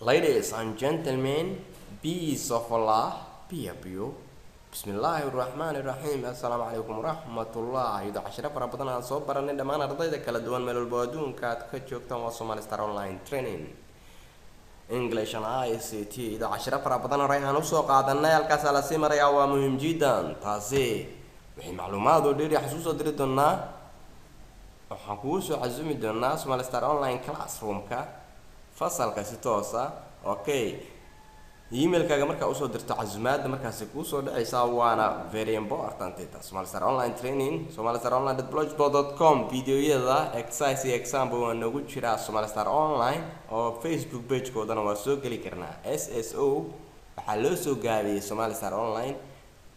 Ladies and gentlemen, peace of Allah be upon you. Bismillaahi raxmaani raxiim. Assalaamu calaykum waraxmatullah. Iyadoo cashiro fara badan aan soo baranay, dhammaan ardayda kala duwan meel walba oo adduunka aad ka joogtaan, waa Somali Star Online Training English and ICT. Iyadoo cashiro fara badan horey aan usoo qaadanay, halkaasaa lasii marayaa. Waa muhiim jiddan taasi. Wixii macluumaad oo dheeri xasuusoo diri doonaa, waxaan kugu soo casumi doonaa Somali Star Online Classroom-ka, fasalka si toosa. Okay, emailkaaga markaa usoo dirto casumaadda, markaasi kuusoo dhacaysaa, waana very important. Somali Star Online Training, somalistar online.blogspot.com. Videoyada, exercise iyo example waa noogu jiraa Somali Star Online oo Facebook pagekoodana waa soo geli karnaa. SSO waxaa loo soo gaabiyey Somali Star Online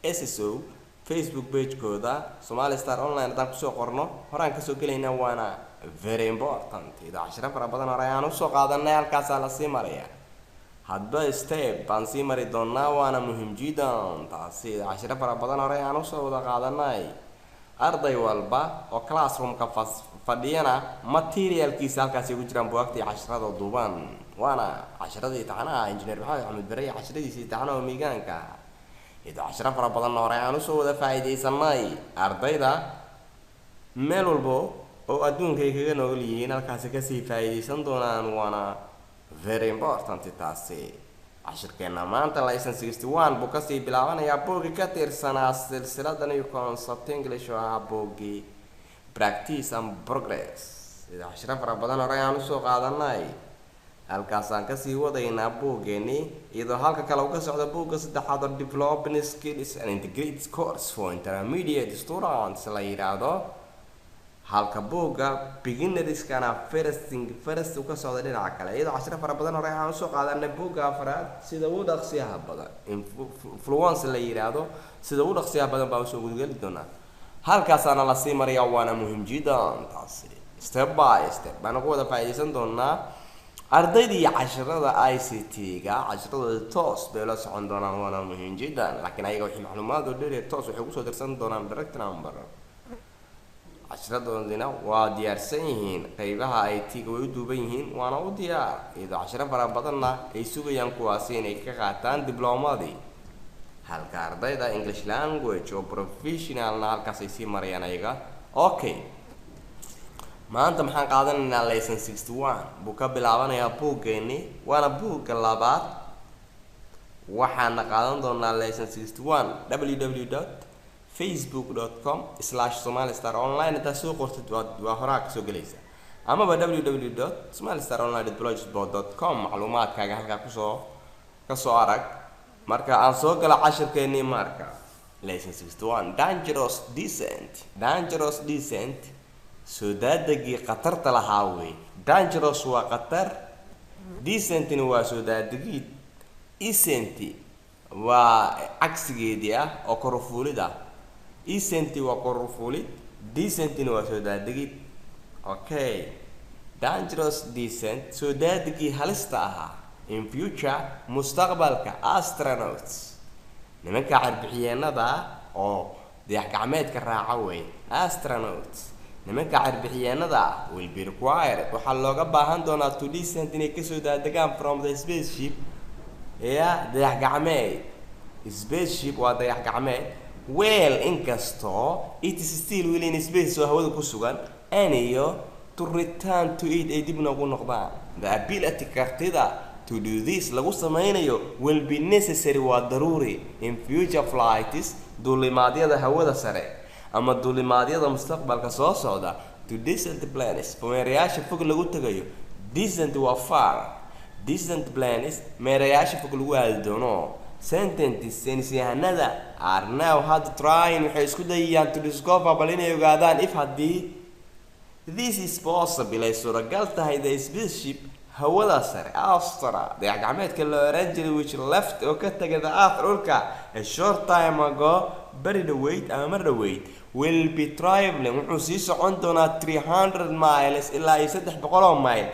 SSO. Facebook pagekooda Somali Star Online haddaan kusoo qorno, horaan kasoo gelaynaa, waana very important. Iyadoo cashiro fara badan hore aan usoo qaadanay, halkaasaa lasii maraya. Hadba step baan sii mari doonaa, waana muhiim jiddan taasi. Cashiro fara badan hore aan usoo wada qaadanay, arday walba oo classroomka fadhiyana materialkiisa halkaasi ugu jiraan, buugaagta iyo cashirada duuban, waana cashiradii taxanaha Engineer Maxamed Axmed Bare iyo casharadiisii taxanaha miigaanka. Iyadoo cashiro fara badan hore aan usoo wada faa'iidaysanay, ardayda meel walbo oo adduunka ay kaga nool yihiin halkaasi kasii faa'iidaysan doonaan, waana very important taasi. Cashirkeena maanta lesson 61 buu kasii bilaabanayaa, buugii ka tirsanaa silsilada New Concept English oo ah buuggii Practice and Progress. Sida cashiro fara badan hore aan usoo qaadanay, halkaasaan kasii wadaynaa buuggeeni, iyadoo halka kale uu ka socdo buugga saddexaad oo Developing Skills and Integrated Course for Intermediate Students la yidhaahdo, halka buugga beginnerskana First Thing First uu ka socda dhinaca kale. Iyadoo cashiro fara badan hore aan usoo qaadanay, buugga afraad sida ugu dhaqsiyaha badan, Fluency la yidhaahdo, sida ugu dhaqsiyaha badan baa usoo gudgeli doonaa. Halkaasaana lasii maraya, waana muhiim jiddan taasi. Step by step baana ku wada faa'iidaysan doonaa. Ardayda iyo cashirada ICT-ga cashiradooda toos bay la socon doonaan, waana muhiim jiddan. Laakiin ayaga wixii macluumaad oo dheer toos waxay kusoo dirsan doonaan direct number. Cashiradoodina waa diyaarsan yihiin, qeybaha IT-ga way u duuban yihiin, waana u diyaar. Iyadoo cashiro fara badanna ay sugayaan kuwaasi inay ka qaataan diblomadii, halka ardayda English language oo professionalna halkaas ay sii marayaan ayaga. Okay, maanta maxaan qaadanaynaa? Lesson 61 buu ka bilaabanayaa buuggeeni, waana buugga labaad. Waxaana qaadan doonaa lesson 61. www.facebook.com/somalistar online haddaad soo qortid, waa horaa kasoo gelaysa, amaba www.somalistar online.blogspot.com. Macluumaadkaaga halkaa kusoo kasoo arag. Marka aan soo galo cashirkeenii, marka lesson 61, dangerous descent. Dangerous descent, soo daadegii khatarta lahaa wey. Dangerous waa khatar, descentina waa soo daadegid, ascent waa cagsigeedii ah oo korufuulid ah. Ascent waa korufuulid, descentina waa soo daadegid. Okay, dangerous descent, soo daadegii halista ahaa. In future, mustaqbalka, astronauts, nimanka carbixiyeenada oo dayax gacmeedka raaca wey, astronauts, nimanka carbixiyeenada ah, will be required, waxaa looga baahan doonaa, to descent, inay kasoo daadegaan, from the spaceship, ya dayax gacmeed. Spaceship waa dayax gacmeed. Well, inkastoo, it is still weli, in space, oo hawada ku sugan, and iyo, to return to it, ay dib noogu noqdaan. The ability, kartida, to do this, lagu sameynayo, will be necessary, waa daruuri, in future flights, duulimaadyada hawada sare ama duulimaadyada mustaqbalka soo socda, to distant planets, meerayaasha fog lagu tagayo. Distant waa far, distant planets, meerayaasha fog lagu aadi doono. Scientists, saynisyahanada, are now, hadda, trying, waxay isku dayayaan, to discover, bal inay ogaadaan, if, haddii, this is possible, ay suuragal tahay. The spaceship hawada sare Astra, dayax gacmeedka la oran jiray, which left, oo ka tagay, the Earth, dhulka, a short time ago, beri dhaweyd ama mar dhaweyd, will be traveling, wuxuu sii socon doonaa, 300 miles, ilaa iyo 300 oo mile,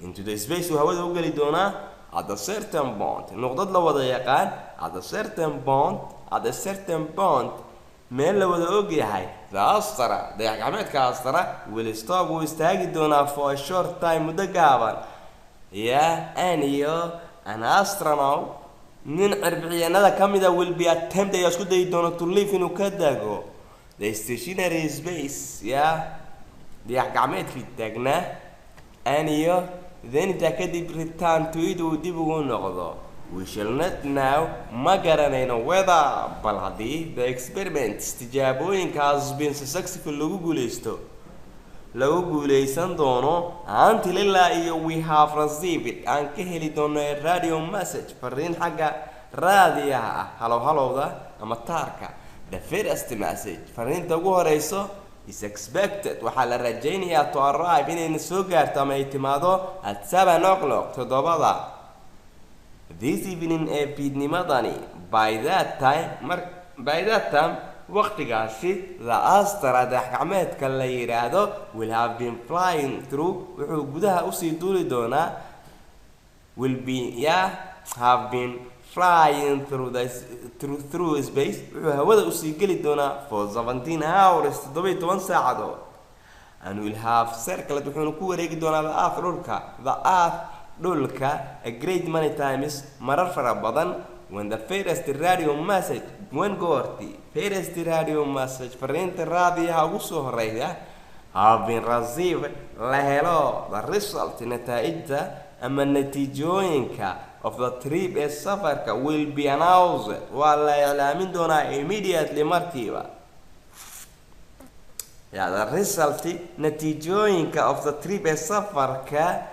into the space, uu hawada u geli doonaa. At a certain point, nuqdad la wada yaqaan, at a certain point, at a certain point, meel la wada ogyahay, the Astra, dayax gacmeedka Astra, will stop, wuu istaagi doonaa, for a short time, muddo gaaban, yeah, and iyo An astronaut, nin cirbixiyanada ka mida, will be attempt, ayaa isku dayi doona, to leave, inuu ka dago, the stationary space, ya dayax gacmeedkii taagnaa, and iyo then intaa kadib return to it, uu dib ugu noqdo. We shall not now, ma garanayno, whether, bal haddii, the experiments, tijaabooyinka, has been successful, lagu guuleysto, lagu guuleysan doono, until, ilaa iyo, we have received, aan ka heli doono, a radio message, fariin xagga raadiyaha ah, halow halowda ama taarka. The first message, fariinta ugu horeyso, is expected, waxaa la rajaynayaa, to arrive, inayna soo gaarto ama ay timaado, at 7 o'clock, 7da, this evening, ee fiidnimadani. By that time, mar by that time, waqtigaasi, the Astra, dayax gacmeedka la yidhaahdo, will have been flying through, wuxuu gudaha usii duuli doonaa, will be, yeah, have been flying through space, wuxuu hawada usii geli doonaa, for 17 hours, 17 saacadood, and will have circled, wuxuuna ku wareegi doonaa, the earth, dhulka, the earth, dhulka, a great many times, marar fara badan. When the first radio message, when, goorti, first radio message, fariinta raadiyaha ugu soo horeysa, have been received, la helo, the result, nataa'ijta ama natiijooyinka, of the trip, ee safarka, will be announced, waa la iclaamin doonaa, immediately, markiiba. Yeah, the result, natiijooyinka, of the trip, ee safarka,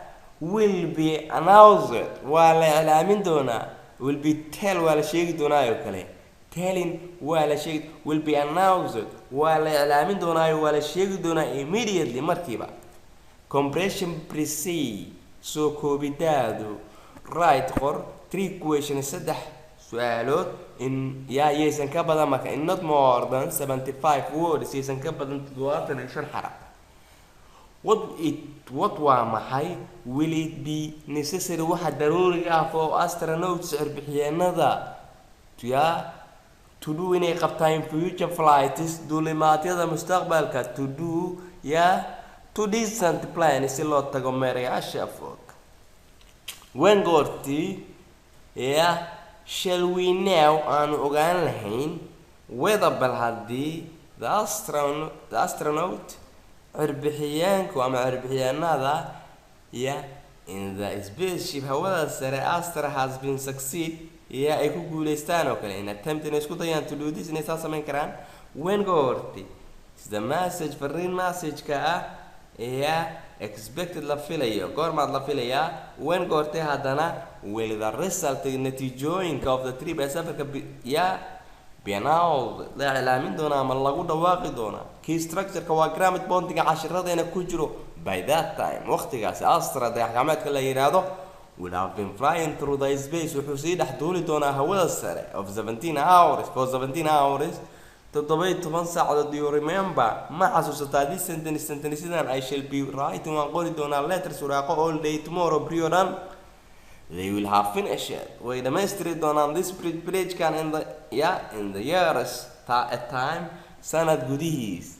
will be announced, waa la iclaamin doonaa, will be tell, waa la sheegi doonaa oo kale, telling, waa la sheegi, will be announced, waa la iclaamin doonaayo, waa la sheegi doonaa, immediately, markiiba. Comprehension précis, soo koobidaadu. Write, qor, three question, saddex su-aalood, in yaa yaysan ka badan marka, in not more than 75 words, yaysan ka badan 75 xaraf. What it, what, waa maxay, will it be necessary, waxa daruuriga ah, for astronauts, cirbixiyeenada, ya to do, inay qabtaan, in future flights, duulimaadyada mustaqbalka, to do, ya to distant planets, si loo tago meerayaasha fog? When, goortii, ya shall we know, aanu ogaan lahayn, whether, bal haddii, the astronaut, cirbixiyaanku ama cirbixiyaanada, ya in the spaceship, hawada sare, Astra, has been succeed, ya ay ku guuleystaan oo kale, in attempt, inay isku dayaan, to do this, inay saa samayn karaan? When, goorti, is the message, fariin message-ka ah, ya expected, la filayo? Goormaad la filayaa? When, goortay haddana, will the result, natiijooyinka, of the trip, ee safarka, ya be announced, la iclaamin doonaa ama lagu dhawaaqi doonaa? Key structure-ka waa grammar pointiga cashiradeena ku jiro. By that time, waqtigaasi, Astra, dayax gacmeedka la yidhaahdo, will have been flying through the space, wuxuu sii dhex duuli doonaa hawada sare, of 17 hours, for 17 hours, 17 saacadood. Do you remember, ma xasuusataa, this sentence, sentencedan? I shall be writing, waan qori doonaa, letters, waraaqo, all day tomorrow, brio dhan. They will have finished, way dhamaystiri doonaan, this bridge, bridge-kan, in the, yeah, in the years ta a time, sanad gudihiis.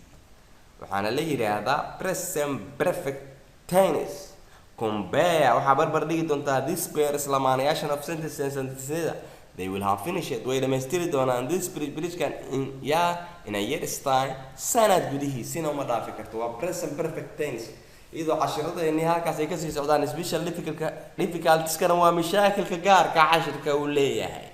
Waxaana la yidhaahdaa present perfect tense. Compare, waxaa barbar dhigi doontaa, this pairs, lamaanayaashan, of sentence, sentenceada. They will have finished, way dhamaystiri doonaan, this bridge, bridge-kan, in, yeah, in a year's time, sanad gudihiis. Sina uma dhaafi karto, waa present perfect tense. Iyadoo cashiradeenii halkaas ay kasii socdaan, special difficultieskana waa mashaakilka gaarka cashirka uu leeyahay.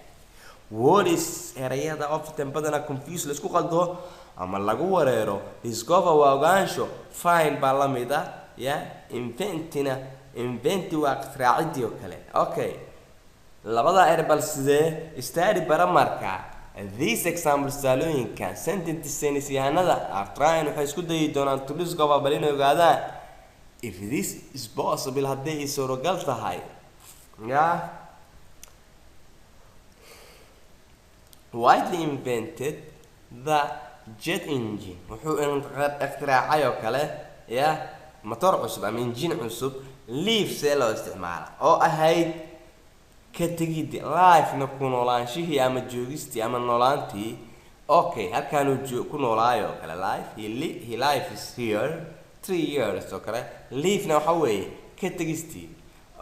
Words, erayada, often, badana, confuse, laisku qaldo ama lagu wareero. Discover waa ogaansho, find baa la mid ah, ya inventina, inventi waa iktiraacidii oo kale. Okay, labada er bal sidee? Study, bara marka, these examples, tusaalooyinka. Sentence saynisyahanada are trying, waxay isku dayi doonaan, to discover, bal inay ogaadaan, if this is possible, hadday ay suuragal tahay. Ya Whitley invented the jet engine, wuxuu ikhtiraacay oo kale ya motor cusub ama engine cusub. Leave see loo isticmaala? Oo ahayd ka tegiddi, live-na ku noolaanshihii ama joogistii ama noolaantii. Okay, halkaanuu ku noolaayo oo kale, live, he lives here 3 years oo kale. Leave-na waxa weeye ka tegistii.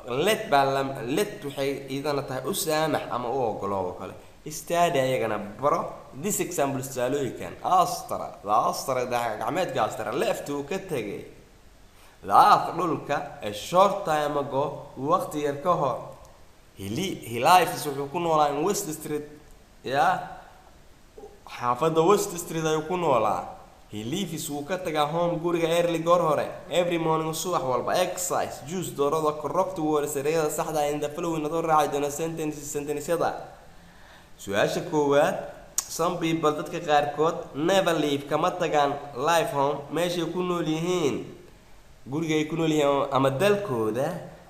Let baa la let waxay iyadana tahay u saamax ama u ogoloow oo kale. Study, ayagana baro, this example, tusaalooyinkan. Astra, the Astra, gacmeedka Astra, left, uu ka tegay, the earth, dhulka, a short time ago, waqti yar ka hor. He lives, wuxuu ku noolaa, in West Street, ya xaafadda West Street ayuu ku noolaa. He leaves, wuu ka tagaa, home, guriga, early, goor hore, every morning, subax walba. Exercise: choose, doorada, correct words, ereyada saxda ah, in the following, adoo raaci doona, sentences, sentencesyada. Su-aasha koowaad: some people, dadka qaarkood, never leave, kama tagaan, live home, meeshay ku nool yihiin, guriga ay ku nool yihiin ama dalkooda.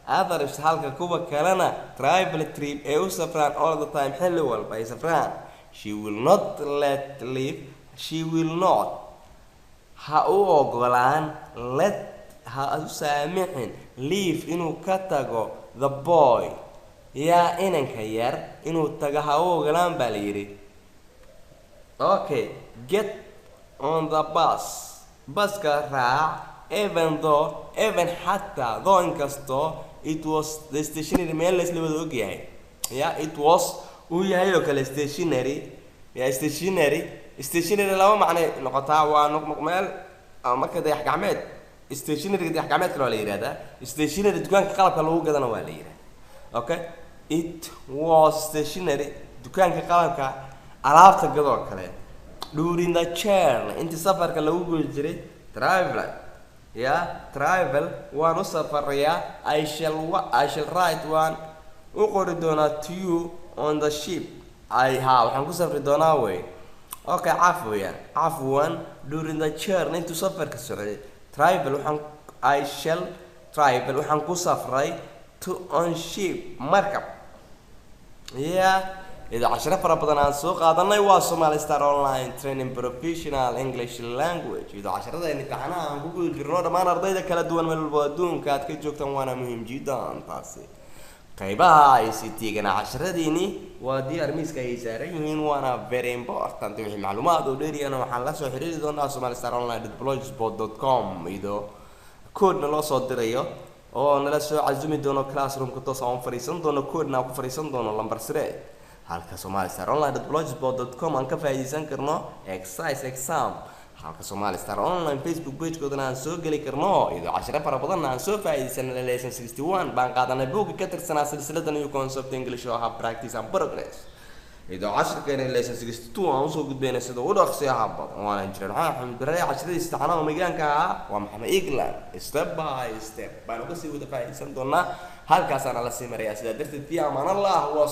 Others, halka kuwa kalena, travel trip, ay u safraan, all the time, xilli walba ay safraan. She will not let leave, she will not, ha u ogolaan, let, ha u saamixin, leave, inuu ka tago, the boy, yaa inanka yar inuu tago ha u ogolaan baa la yidhi. Okay, get on the bus, baska raac, even though, even, xataa, though, inkastoo, it was the stationary, meel laysla wada ogyahay ya it was, uu yahay oo kale, stationary, ya stationary. Stationary laba macnay noqotaa, waa noqnoq meel ama marka dayax gacmeed. Stationaryga dayax gacmeedkana waa la yihahdaa, stationary dukaanka qalabka lagu gadana waa la yihahdaa. Okay, it was stationary, dukaanka qalabka alaabta gadoo kale. During the journey, intii safarka lagu guda jiray, traveler, ya travel, waan u safarayaa, I shall write, waan u qori doonaa, to you on the ship. I ha waxaan ku safri doonaa wey. Okay, cafwan, cafwan, during the journey, intuu safarka socday, travel, waxaan, I shall travel, waxaan ku safray, to on ship, markab. Ya ida cashiro fara badan aan soo qaadanay waa Somali Star Online Training Professional English Language, iyadoo casharada imtixaanaha aan ku guda jirno. Dhammaan ardayda kala duwan meel walbo adduunka aad ka joogtaan, waana muhiim jiddan taasi. Qaybaha ICT-gana casharadiini waa diyaar, miiska ayay saaran yihiin, waana very important. Wixii macluumaad oo dheeriyana waxaan la soo xiriiri doonaa somalistar online blogspot.com, iyadoo koodna loo soo dirayo oo nala soo casumi doono classroomka toos aan fariisan doono, koodna aan ku fariisan doono lambar sire, halka somalistar online blogspot.com aan ka faa'iideysan karno exercise exam, halka Somali Star Online Facebook page-koodana aan soo geli karno, iyadoo cashiro fara badanna aan soo faa'iideysanay. Lesson 61 baan qaadanay, buugga ka tirsanaa silsilada New Concept English oo ahaa Practice and Progress, iyadoo cashirkeena lesson 62 aan usoo gudbaynay sida ugu dhaqsiyaha badan. Waana injineer Maxamed Axmed Bare. Casharadiisa taxanaha migaanka ahaa waa Maxamed England. Step by step baan uga sii wada faa'iideysan doonaa, halkaasaana la sii marayaa. Sidaa darteed, fi amaan Allah. Waa